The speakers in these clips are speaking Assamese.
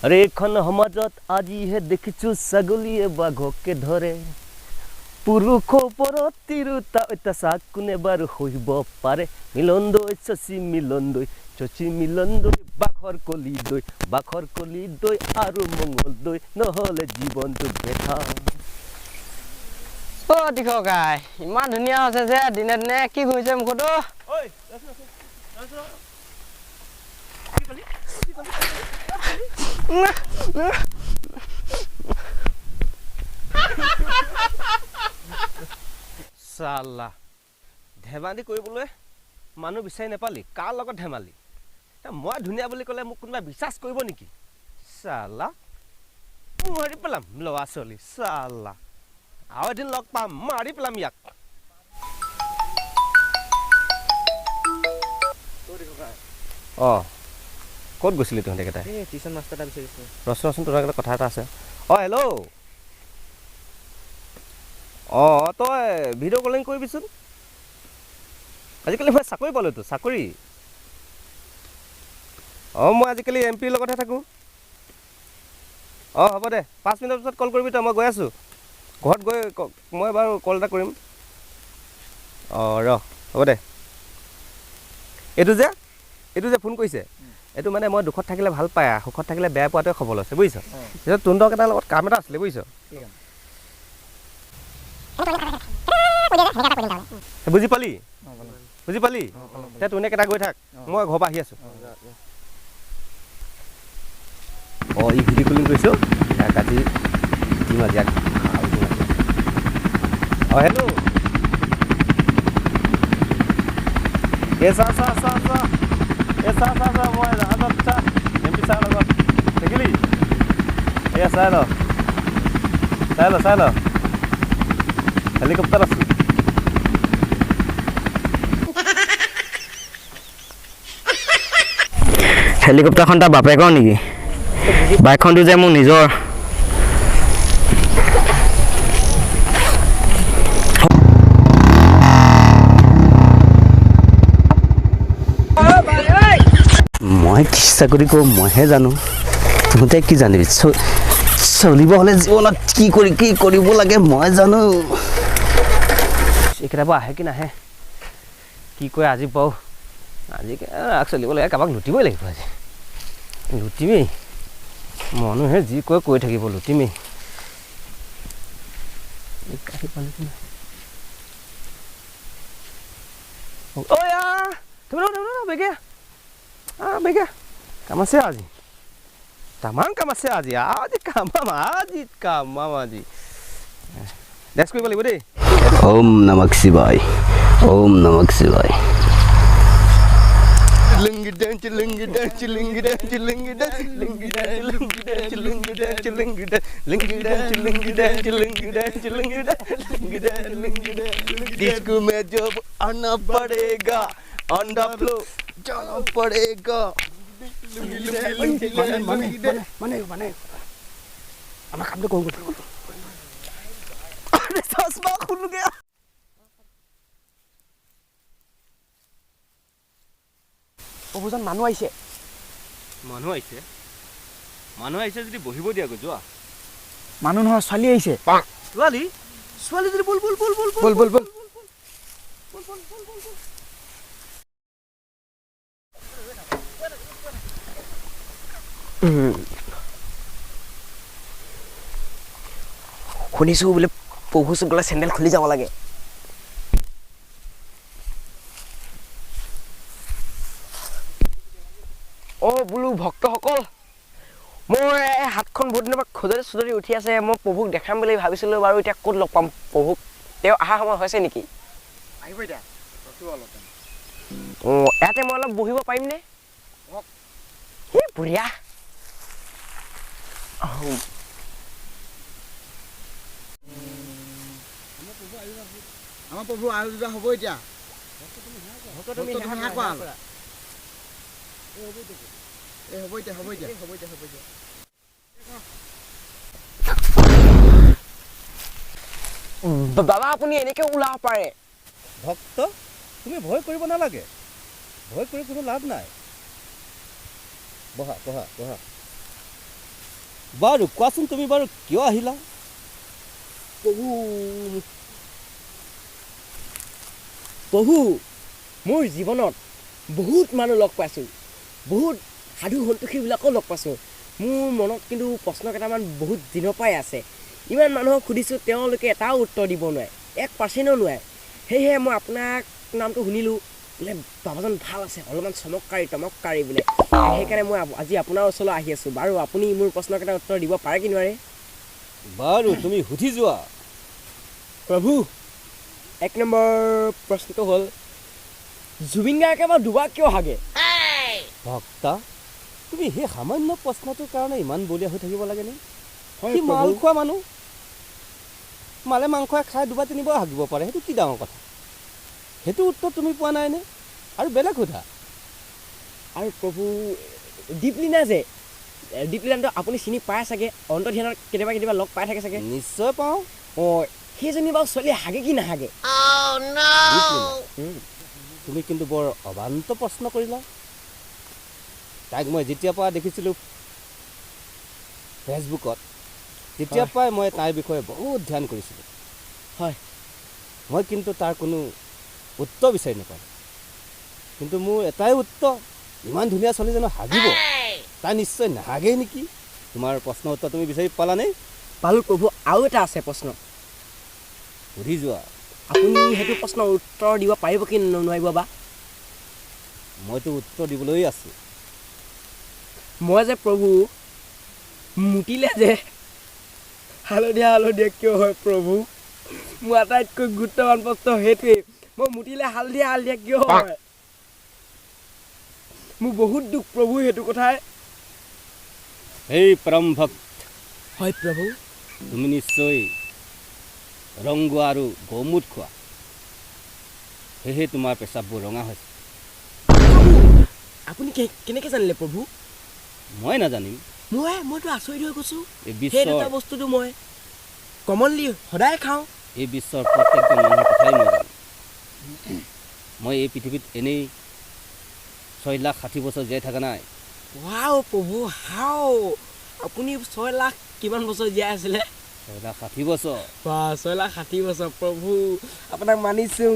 আৰু এইখন সমাজত আজিহে দেখিছোঁ ছাগলীয়ে বাঘকে ধৰে। পুৰুষৰ ওপৰত তিৰোতা অত্যাচাৰ কোনে বাৰু সহিব পাৰে? মিলন দৈ শশী, মিলন দৈ শশী, মিলন দৈ, বাখৰ কলি দৈ, বাখৰ কলি দৈ আৰু মঙল দৈ, নহ'লে জীৱনটো বেথা। অ' তীখকাই, ইমান ধুনীয়া হৈছে যে দিনে দিনে। কি ঘূৰিছে মুখতো? চালা, ধেমালি কৰিবলৈ মানুহ বিচাৰি নাপালি? কাৰ লগত ধেমালি? মই ধুনীয়া বুলি ক'লে মোক কোনোবাই বিশ্বাস কৰিব নেকি? চালা, মাৰি পেলাম ল'ৰা ছোৱালী। চালা, আৰু এদিন লগ পাম, মাৰি পেলাম ইয়াক। অঁ, ক'ত গৈছিলি তহঁতে কেইটাই? টিউশ্যন মাষ্টাৰ এটা বিচাৰিছোঁ। ৰচোন ৰচোন, তোৰ লগত কথা এটা আছে। অঁ, হেল্ল'। অঁ, তই ভিডিঅ' কলিং কৰিবিচোন। আজিকালি মই চাকৰি পালোঁতো, চাকৰি। অঁ, মই আজিকালি এম পিৰ লগতহে থাকোঁ। অঁ, হ'ব দে, 5 মিনিটৰ পিছত কল কৰিবি তই। মই গৈ আছোঁ। ঘৰত গৈ মই বাৰু কল এটা কৰিম। অঁ, ৰ, হ'ব দে। এইটো যে ফোন কৰিছে, এইটো মানে মই দুখত থাকিলে ভাল পায়, সুখত থাকিলে বেয়া পোৱাটোৱে খবৰ লৈছে, বুজিছ? পিছত তহঁতৰ কেইটাৰ লগত কাম এটা আছিলে, বুজিছ? বুজি পালি? বুজি পালি? এতিয়া তোনে কেইটা গৈ থাক, মই ঘৰৰ পৰা আহি আছোঁ। অঁ, ই ভিডিঅ' কলিং কৰিছোঁ। ইয়াক আজি দিম, আজি ইয়াক ভাল দিম আজি। অঁ, হেল্ল'। এ চা চা চা চা, এ চা চা চা, মই জাহাজত, চা, এম পি ছাৰৰ লগত। দেখিলি? এয়া চাই ল, চাই ল, চাই ল, হেলিকপ্টাৰ আছোঁ। হেলিকপ্টাৰখন তাৰ বাপেকৰ নেকি? বাইকখনটো যে মোৰ নিজৰ। মই কি চাকৰি কৰোঁ মইহে জানো, তহঁতে কি জানিবি? চলিব হ'লে জীৱনত কি কৰি কি কৰিব লাগে মই জানো। এইকেইটা বাৰু আহে কি নাহে কি কয় আজি বাৰু। আজি চলিব লাগে, কাৰোবাক লুটিবই লাগিব আজি। লুটিমেই, মানুহে যি কয় কৈ থাকিব, লুটিমেই। আহি পালে কি নাই? ঐ আ, বেগে আ, বেগে, কাম আছে আজি, তামাম কাম আছে আজি। আজি কামাম, আজি কামাম, আজি ডেন্স কৰিব লাগিব দেই। ওম নমঃ শিৱায়, ওম নমঃ শিৱায়। Lungi dance, lungi dance, lungi dance, lungi dance, lungi dance, lungi dance, lungi dance, lungi dance, lungi dance, lungi dance, lungi dance, lungi dance, lungi dance, lungi dance। Disco में जब आना पड़ेगा, ऑन the floor जाना पड़ेगा। মানে মানে আমাৰ কামটো কৰোঁ। अरे, चश्मा खुल गया। প্ৰভুজন, মানুহ আহিছে। মানুহ আহিছে? মানুহ আহিছে যদি বহিব দিয়াগৈ যোৱা। মানুহ নহয়, ছোৱালী আহিছে। ছোৱালী? ছোৱালী যদি বল, বল, বল, বল। ব'ল, ব'ল, ব'ল। বল, বল, বল, বল, বল। শুনিছোঁ বোলে প্ৰভু ওচৰত গ'লে চেণ্ডেল খুলি যাব লাগে। অ' বোলো ভক্তসকল, মোৰ এই হাতখন বহুত দিনৰ পৰা খজুৱতি চুজতি উঠি আছে। মই প্ৰভুক দেখাম বুলি ভাবিছিলোঁ বাৰু। এতিয়া ক'ত লগ পাম প্ৰভুক? তেওঁ অহা সময় হৈছে নেকি? আহিব এতিয়া, ৰখিব অলপ টাইম। অঁ, ইয়াতে মই অলপ বহিব পাৰিমনে? এই বঢ়িয়া। আহো। আমাৰ প্ৰভু আহা যোৱা হ'ব এতিয়া। ভক্ত, তুমি সেৱা কৰা অলপ। এই হ'ব এতিয়া, হ'ব এতিয়া, হ'ব এতিয়া, হ'ব এতিয়া। বাবা, আপুনি এনেকৈ ওলাব পাৰে? ভক্ত, তুমি ভয় কৰিব নালাগে। ভয় কৰি কোনো লাভ নাই। বহা, বহা, বহা। বাৰু কোৱাচোন, তুমি বাৰু কিয় আহিলা? প্ৰভু, প্ৰভু, মোৰ জীৱনত বহুত মানুহ লগ পাইছোঁ, বহুত সাধু সন্তোষীবিলাকো লগ পাইছোঁ। মোৰ মনত কিন্তু প্ৰশ্ন কেইটামান বহুত দিনৰ পৰাই আছে। ইমান মানুহক সুধিছোঁ, তেওঁলোকে এটাও উত্তৰ দিব নোৱাৰে, 1%ও নোৱাৰে। সেয়েহে মই আপোনাক নামটো শুনিলোঁ, বোলে বাবাজন ভাল আছে, অলপমান চমককাৰী টমককাৰী বোলে, সেইকাৰণে মই আজি আপোনাৰ ওচৰলৈ আহি আছোঁ। বাৰু আপুনি মোৰ প্ৰশ্নকেইটাৰ উত্তৰ দিব পাৰে কি নোৱাৰে? বাৰু তুমি সুধি যোৱা। প্ৰভু, 1 নম্বৰ প্ৰশ্নটো হ'ল, জুবিন গাৰ্গে বাৰু দুবাৰ কিয় হাগে? ভক্তা, তুমি সেই সামান্য প্ৰশ্নটোৰ কাৰণে ইমান বলিয়া হৈ থাকিব লাগেনে? সি মাল খোৱা মানুহ, মালে মাংসই খাই দুবাৰ তিনিবাৰ হাগিব পাৰে, সেইটো কি ডাঙৰ কথা? সেইটো উত্তৰ তুমি পোৱা নাইনে? আৰু বেলেগ সোধা। আৰু প্ৰভু, দীপলিনা যে, দীপলিনাটো আপুনি চিনি পায় চাগে, অন্তৰ্ধ্যানত কেতিয়াবা কেতিয়াবা লগ পাই থাকে চাগে? নিশ্চয় পাওঁ। অঁ, সেইজনী বাৰু ছোৱালী হাগে কি নাহাগে? তুমি কিন্তু বৰ অবান্ত প্ৰশ্ন কৰিলা। তাইক মই যেতিয়াৰ পৰা দেখিছিলোঁ ফেচবুকত, তেতিয়াৰ পৰাই মই তাইৰ বিষয়ে বহুত ধ্যান কৰিছিলোঁ। হয়। মই কিন্তু তাৰ কোনো উত্তৰ বিচাৰি নাপালোঁ। কিন্তু মোৰ এটাই উত্তৰ, ইমান ধুনীয়া ছোৱালীজনী হাগিব, তাই নিশ্চয় নাহাগেই নেকি? তোমাৰ প্ৰশ্নৰ উত্তৰ তুমি বিচাৰি পালানে? পালোঁ প্ৰভু। আৰু এটা আছে প্ৰশ্ন। সুধি যোৱা। আপুনি সেইটো প্ৰশ্নৰ উত্তৰ দিব পাৰিব কি নোৱাৰিব বা? মইতো উত্তৰ দিবলৈ আছোঁ। মই যে প্ৰভু, মুতিলে যে হালধীয়া হালধীয়া কিয় হয় প্ৰভু? মোৰ আটাইতকৈ গুৰুত্বপূৰ্ণ প্ৰশ্ন সেইটোৱেই, মই মুতিলে হালধীয়া হালধীয়া কিয় হয়? মোৰ বহুত দুখ প্ৰভু সেইটো কথাই। এই পৰম ভক্ত। হয় প্ৰভু। তুমি নিশ্চয় ৰংগোৱা আৰু গৌমূত খোৱা, সেয়েহে তোমাৰ পেচাববোৰ ৰঙা হৈছে। আপুনি কেনেকৈ জানিলে প্ৰভু? মই নাজানিম। মইতো আচৰিত হৈ গৈছোঁ। সেই দুটা বস্তুটো মই কমনলি সদায় খাওঁ। এই বিশ্বৰ প্ৰত্যেকজন মানুহৰ কথাই মই জানো। মই এই পৃথিৱীত এনেই 6 লাখ 60 বছৰ জীয়াই থকা নাই। ৱাও প্ৰভু, হাও, আপুনি 6 লাখ কিমান বছৰ জীয়াই আছিলে? 6 লাখ 60 বছৰ। বা, 6 লাখ 60 বছৰ প্ৰভু, আপোনাক মানিছোঁ।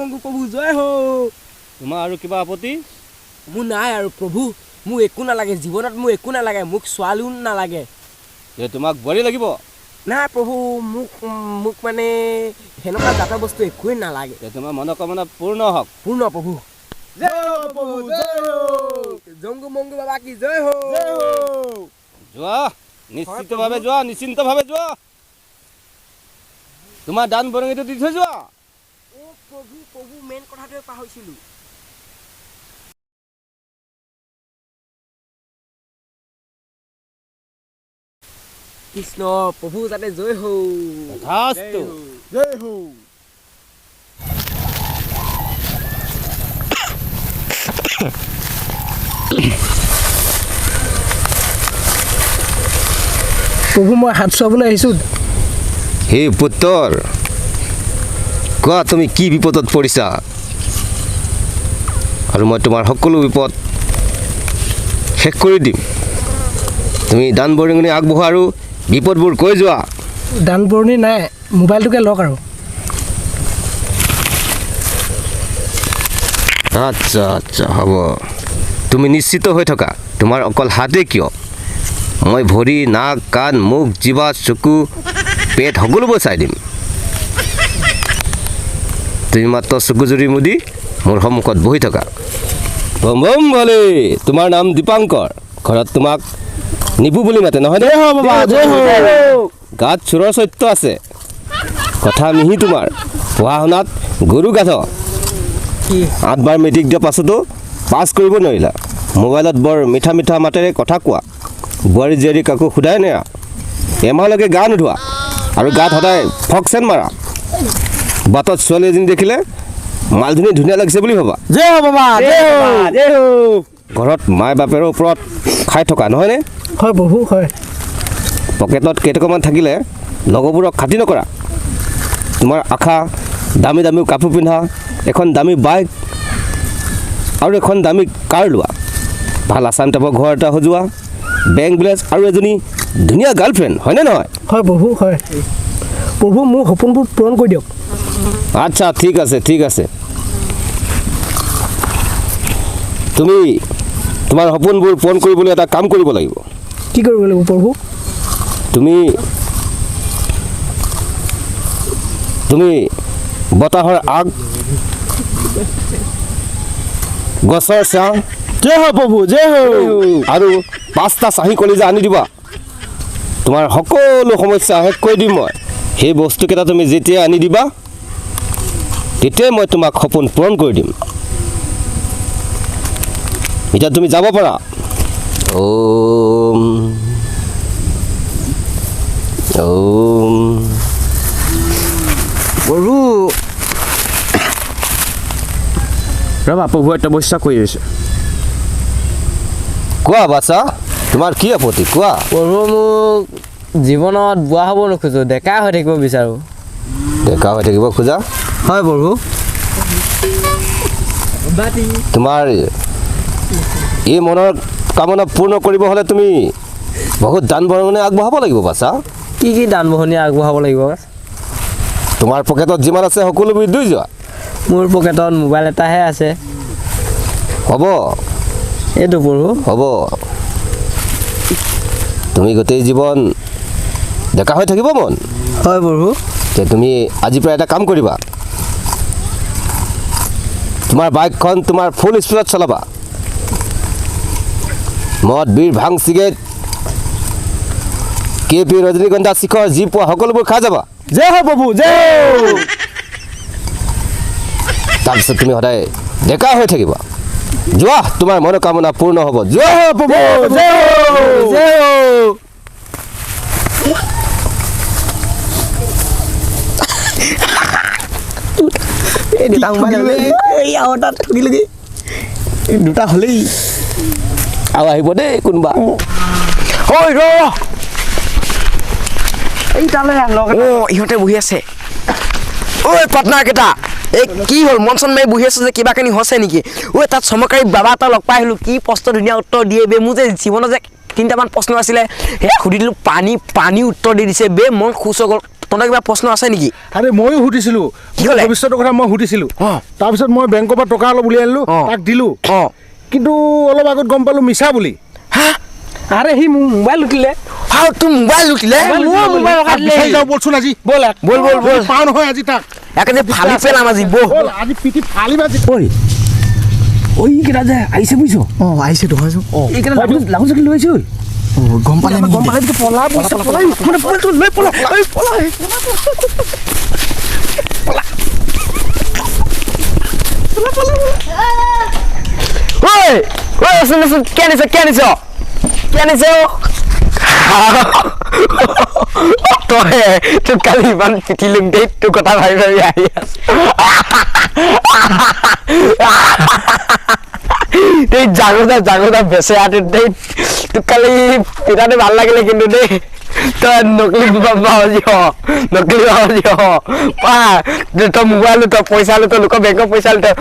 মংগু প্ৰভু জয় হো। তোমাৰ আৰু কিবা আপত্তি? মোৰ নাই আৰু প্ৰভু, মোক একো নালাগে জীৱনত, মোক একো নালাগে, মোক ছোৱালীও নালাগে। যে তোমাক বোৱাৰী লাগিব? নাই প্ৰভু, মোক মানে সেনেকুৱা জাতৰ বস্তু একোৱেই নালাগে। তোমাৰ মনোকামনা পূৰ্ণ হওক। পূৰ্ণ প্ৰভু। জয় হো প্ৰভু, জয় হো। জংগু মংগু বাবা কি জয় হো। যোৱা, নিশ্চিতভাৱে যোৱা, নিশ্চিন্তভাৱে যোৱা। তোমাৰ দান বৰঙিটো দি থৈ যোৱা। অ' প্ৰভু, প্ৰভু, মেইন কথাটোৱে পাহৰিছিলোঁ। কৃষ্ণ প্ৰভু, যাতে জয় হো। জয় হো। প্ৰভু, মই হাত চোৱাবলৈ আহিছোঁ। হে পুত্ৰৰ, কোৱা তুমি কি বিপদত পৰিছা, আৰু মই তোমাৰ সকলো বিপদ শেষ কৰি দিম। তুমি দান বৰঙণি আগবঢ়োৱা আৰু বিপদবোৰ কৈ যোৱা। দান বৰঙণি নাই, মোবাইলটোকে লওক আৰু। আচ্ছা আচ্ছা, হ'ব। তুমি নিশ্চিত হৈ থকা, তোমাৰ অকল হাতেই কিয়, মই ভৰি, নাক, কাণ, মুখ, জিভা, চকু, পেট সকলোবোৰ চাই দিম। তুমি মাত্ৰ চকুজুৰি মুদি মোৰ সন্মুখত বহি থকা। বম বম ভালে। তোমাৰ নাম দীপাংকৰ, ঘৰত তোমাক নিপু বুলি মাতে নহয়? গাত চোৰৰ চৰিত্ৰ আছে, কথা মিহি তোমাৰ, পঢ়া শুনাত গৰু গাধ। 8বাৰ মেট্ৰিক দিয়াৰ পাছতো পাছ কৰিব নোৱাৰিলা। মোবাইলত বৰ মিঠা মিঠা মাতেৰে কথা কোৱা, বোৱাৰী জীয়াৰী কাকো সোধাই নেৰা, এমাহলৈকে গা নোধোৱা আৰু গাত সদায় ফক চেন মাৰা। বাটত ছোৱালী এজনী দেখিলে মালধনী ধুনীয়া লাগিছে বুলি ভাবা। ঘৰত মায়ে বাপেৰৰ ওপৰত খাই থকা নহয়নে? হয় বহু হয়। পকেটত কেইটকামান থাকিলে লগৰবোৰক খাতি নকৰা। তোমাৰ আশা দামী দামী কাপোৰ পিন্ধা, এখন দামী বাইক আৰু এখন দামী কাৰ লোৱা, ভাল আছাম টাইপৰ ঘৰ এটা সজোৱা, বেংক বেলেঞ্চ আৰু এজনী ধুনীয়া গাৰ্লফ্ৰেণ্ড, হয়নে নহয়? হয় প্ৰভু, হয় প্ৰভু, মোৰ সপোনবোৰ পূৰণ কৰি দিয়ক। আচ্ছা, ঠিক আছে, ঠিক আছে। তুমি তোমাৰ সপোনবোৰ পূৰণ কৰিবলৈ এটা কাম কৰিব লাগিব। কি কৰিব লাগিব প্ৰভু? তুমি তুমি বতাহৰ আগ, গছৰ ছাঁ, জয় হো প্ৰভু, জয় হো, আৰু 5টা চাহী কলিজা আনি দিবা। তোমাৰ সকলো সমস্যা শেষ কৰি দিম মই। সেই বস্তুকেইটা তুমি যেতিয়া আনি দিবা, তেতিয়াই মই তোমাক সপোন পূৰণ কৰি দিম। এতিয়া তুমি যাব পাৰা। ওম ওম। প্ৰভু ৰ'বা, প্ৰভুৱে তপস্যা কৰি আছে। কোৱা বাচ্চা, তোমাৰ কি আপত্তি কোৱা? প্ৰভু, মোক জীৱনত বুঢ়া হ'ব নোখোজোঁ, ডেকা হৈ থাকিব বিচাৰোঁ। ডেকা হৈ থাকিব খোজা? হয় প্ৰভু। তোমাৰ এই মনৰ কামনা পূৰ্ণ কৰিব হ'লে তুমি বহুত দান বৰঙণি আগবঢ়াব লাগিব বাচ্চা। কি কি দান বৰঙণি আগবঢ়াব লাগিব? তোমাৰ পকেটত যিমান আছে সকলোবোৰ দি যোৱা। মোৰ পকেটত মোবাইল এটাহে আছে। হ'ব। এইটো প্ৰভু। হ'ব। তুমি গোটেই জীৱন ডেকা হৈ থাকিব মন? হয় প্ৰভু। তে তুমি আজিৰ পৰা এটা কাম কৰিবা, তোমাৰ বাইকখন তোমাৰ ফুল স্পীডত চলাবা। মদ, বীৰ, ভাং, চিগাৰেট, কে পি, ৰজনীগন্ধা, শিখৰ যি পোৱা সকলোবোৰ খাই যাবা। জয় হো প্ৰভু, জয় হো। তাৰপিছত তুমি সদায় ডেকা হৈ থাকিবা। যোৱা, তোমাৰ মনোকামনা পূৰ্ণ হ'ব। যোৱা প্ৰভু, জয় হো, জয় হো। দুটা হ'লেই আৰু আহিব দেই কোনোবা। ঐ ৰ, এই তালৈ লগ। অ', ইহঁতে বহি আছে। ঐ পাৰ্টনাৰ কেইটা, এই কি হ'ল, মন চন মাৰি বহি আছো যে, কিবা কানি হৈছে নেকি? ঐ তাত চমকাৰী বাবা এটা লগ পাই আহিলোঁ, কি প্ৰশ্ন ধুনীয়া উত্তৰ দিয়ে বে। মোৰ যে জীৱনত যে 3টামান প্ৰশ্ন আছিলে, সেয়া সুধি দিলোঁ, পানী পানী উত্তৰ দি দিছে বে, মন খুচ হৈ গ'ল। তহঁতৰ কিবা প্ৰশ্ন আছে নেকি? আৰে ময়ো সুধিছিলোঁ, কি ক'লে? ভৱিষ্যতৰ কথা মই সুধিছিলোঁ। তাৰপিছত মই বেংকৰ পৰা টকা অলপ উলিয়াই আনিলোঁ, তাক দিলোঁ, কিন্তু অলপ আগত গম পালোঁ মিছা বুলি। হা? আৰে সি মোৰ মোবাইল লুটিলে। হা, তোৰ মোবাইল লুটিলে? মোৰ মোবাইল লগাই দিলে। বিচাৰি যাওঁ বলচোন আজি। ব'ল ব'ল ব'ল ব'ল। পাওঁ নহয় আজি তাক। একে ফালি পেলাম আজি, ব'ল। ব'ল, আজি পিঠি ফালিম আজি। ঐ ঐ, এইকেইটা যে আহিছে বুজিছ? অঁ, আহিছে তো, হয়চোন। অঁ, এইকেইটা লাগুন চাকি লৈ আহিছে। ঐ গম পালে, গম পালে পলা, পলা, মানে পলাটো লৈ পলা, পলা। ঐ ঐ, ৰচোন ৰচোন, কি আনিছ, কি আনিছ, কি আনিছ? তই তোক কালি ইমান পিটিলো দেই, তোৰ কথা ভাবি ভাবি আহি আছো দেই। জাগোদা জাগোদা বেচেৰাটো দেই, তোক কালি পিটাটো ভাল লাগিলে কিন্তু দেই। তই নকলি বাবাজি হ, নকলি বাবাজি হ। পা, তই মোবাইল, তই পইচা লো, তই লোকৰ বেংকৰ পইচা লো, তই।